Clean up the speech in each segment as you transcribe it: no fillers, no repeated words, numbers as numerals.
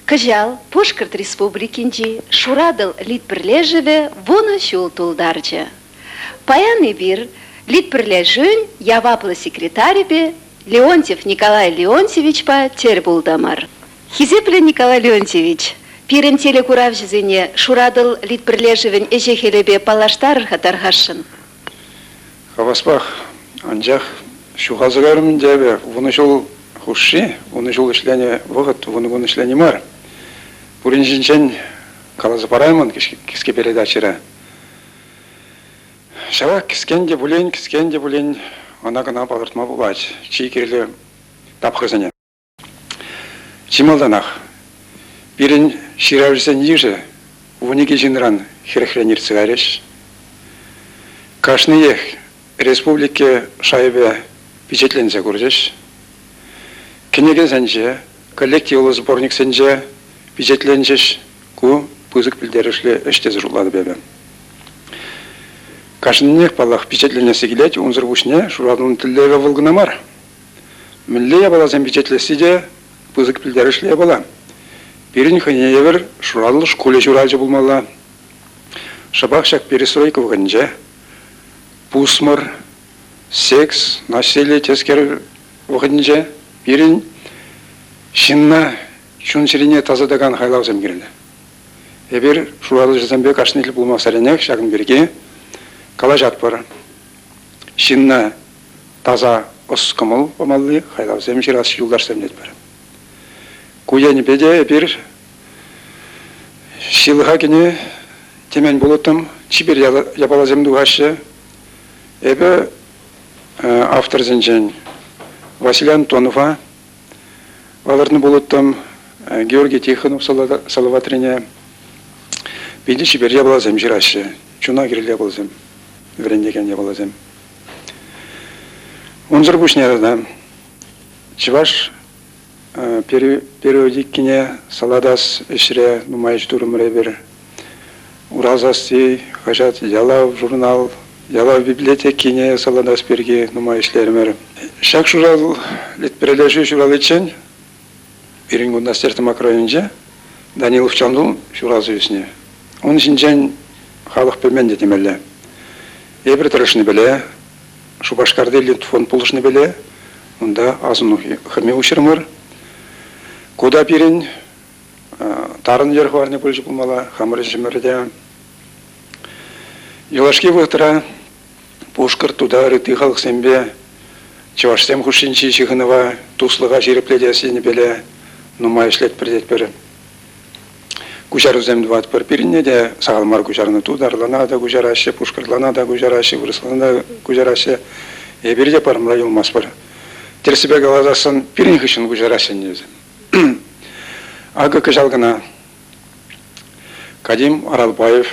Кӑҫал Пушкӑрт Республикинчи Шуратӑл литпӗрлешӗвӗ 10 ҫул тултарчӗ. Паян эпир литпӗрлешӳн яваплӑ секретарӗпе Леонтьев Николай Леонтьевичпа тӗл пултӑмӑр. Хисеплӗ Николай Леонтьевич, пирӗн телекуравҫӑсене Шуратӑл литпӗрлешӗвӗн ӗҫӗ-хӗлӗпе паллаштарӑр-ха тархасшӑн. Хаваспах, анчах ҫухалса кайрӑм ӗнтӗ эпӗ. 10 ҫул хушши, 10 ҫул ӗҫленӗ вӑхӑт, 10 кун ӗҫлени мар. Пурин ҫинчен каласа параймӑн кӗске передачӑра. Ҫавах кӗскен те пулин, кӗскен те пулин ӑна-кӑна палӑртма пулать чи кирлӗ тапхӑрсене. Чи малтанах пирӗн ҫыравҫӑсен йышӗ 12 ҫынран хӗрӗхрен иртсе кайрӗҫ. Кашниех республика шайӗпе пичетленсе курчӗҫ. Кӗнекесенче, коллективлӑ сборниксенче пичетленчӗҫ. Ку пысӑк пӗлтерӗшлӗ ӗҫ тесе шутлатӑп эпӗ. Кашнинех, паллах, пичетленесси килет, унсӑр пуҫне шуратӑлнӑ тӗллевӗ вӑл кӑна мар. Мӗнле япаласем пичетлесси те пысӑк пӗлтерӗшлӗ япала. Пирӗн хӑйне евӗр Шуратӑл шкулӗ ҫуралчӗ пулмалла. Шӑпах ҫак перестройка вӑхӑтӗнче пусмӑр, секс, насилие тескер вӑхӑтӗнче пирӗн ҫынна чун-чӗрине тасатакан хайлавсем кирлӗ. Эпир шуратӑлҫӑсемпе кашни тӗл пулмассеренех ҫакӑн пирки калаҫатпӑр. Ҫынна таса ӑс-кӑмӑл памалли хайлавсем ҫырас юлташсем тетпӗр. Ку енӗпе те эпир ҫылӑха кӗни темен пулӑттӑм. Чипер япаласем тухаҫҫӗ. Эпӗ авторсенчен Василий Антонова палӑртнӑ пулӑттӑм, Георгий Тихонов Салаватрине. Питӗ чипер япаласем ҫыраҫҫӗ, чуна кирлӗ япаласем, вӗрентекен япаласем. Унсӑр пуҫне тата чӑваш периодикине салатас ӗҫре нумай ӗҫ турӑмӑр эпир. Урал сасси хаҫат, Ялав журнал, Ялав библиотекине салатас пирки нумай ӗҫлерӗмӗр. Ҫак шурал литпӗрлешӳ ҫураличчен пирӗн кунта Стерлитамак районӗнче Данилов Чантул ҫуралса ӳснӗ. Ун ҫинчен халӑх пӗлмен те темелле. Эпир тӑрӑшнипеле, Шупашкарти Литфонд пулӑшнипеле унта асӑну хӑми уҫрӑмӑр. Ку та пирӗн тарӑн йӗр хӑварни пулчӗ пулмалла хамӑр ӗҫӗмӗрте. Юлашки вӑхӑтра Пушкӑрт, тутар, ытти халӑхсемпе чӑвашсем хушшинчи ҫыхӑнӑва, туслӑха ҫирӗплетес енӗпеле нумай ӗҫлетпӗр тетпӗр. Куҫарусем тӑватпӑр. Пирӗнне те сахал мар куҫарнӑ. Тутарлана та куҫараҫҫӗ, пушкӑртлана та куҫараҫҫӗ, вырӑслана та куҫараҫҫӗ. Эпир те парӑмра юлмастпӑр. Тӗрӗссипе каласассӑн пирӗн хыҫҫӑн куҫараҫҫӗ ӗнтӗ вӗсем. Акӑ кӑҫал кӑна Кадим Аралбаев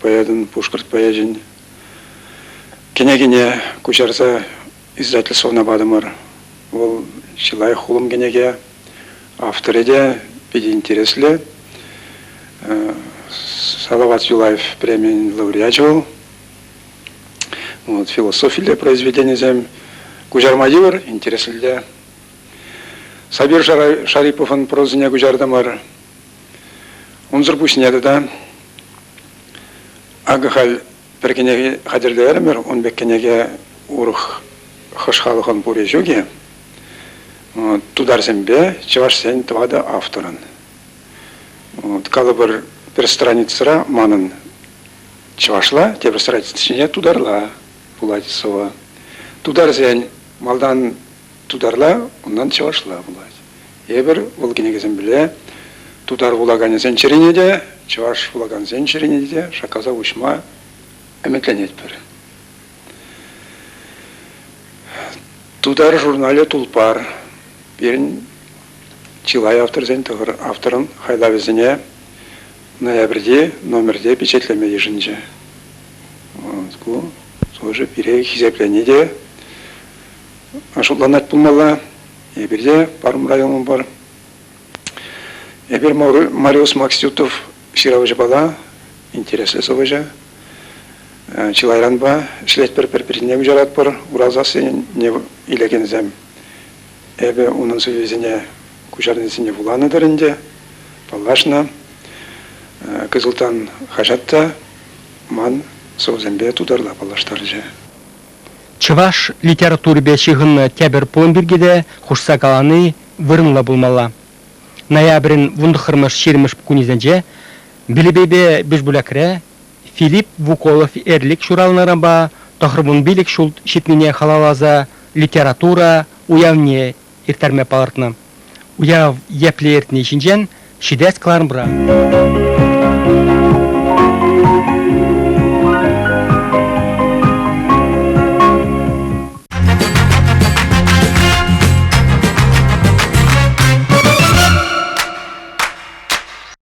поэтӑн, пушкӑрт поэчӗн кӗнекине куҫарса издательствӑна патӑмӑр. Вӑл чылай хулӑм кӗнеке. Авторӗ те питӗ интереслӗ. Салават Юлаев премийӗн лауреачӗ вӑл. Вот, философилле произведенисем куҫарма йывӑр, интереслӗ те. Сабир Шариповӑн прозине куҫартӑмӑр. Унсӑр пуҫне тата акӑ халь пӗр кӗнеке хатӗрлерӗмӗр, ун пек кӗнеке урӑх хӑш халӑхӑн пур-и ҫук-и? Тутарсемпе чӑвашсен тӑватӑ авторӑн. Вот, калӑпӑр, пӗр страницӑра манӑн чӑвашла, тепӗр страница ҫине тутарла пулать сӑвӑ. Тутарсен малтан тутарла, унтан чӑвашла пулать. Эпир вӑл кӗнекесемпеле тутар вулаканӗсен чӗрине те, чӑваш вулакансен чӗрине те шаккаса уҫма ӗмӗтленетпӗр. Тутар журналӗ «Тулпар» пирӗн чылай авторсен тӑхӑр авторӑн хайлавӗсене ноябрьте номерте пичетлеме йышӑнчӗ. Ку тоже пире хисеплени те шутланать пулмалла. Эпир те парӑмра юлмӑпӑр. Эпир Мариус Максютов ҫыравҫӑпала интереслӗ сӑвӑҫӑ. Чылайранпа ӗҫлетпӗр, пӗр-пӗрне куҫаратпӑр, Урал сассине илекенсем. Эпӗ унӑн сӑввисене куҫарнисене вуланӑ-тӑр ӗнтӗ, паллашнӑ. Кызылтан хаҫат та ман сӑвӑсемпе тутарла паллаштарчӗ. Чӑваш литературипе ҫыхӑннӑ тепӗр пулӑм пирки те хушса калани вырӑнлӑ пулмалла. Ноябрӗн вунтӑххӑрмӗш ҫирӗммӗш кунӗсенче Белебейпе Бижбулякре Филипп Вуколов-Эрлик ҫуралнӑранпа 95 ҫул ҫитнине халалласа литература уявне ирттерме палӑртнӑ. Уяв епле иртни ҫинчен ҫитес кӑларӑмра.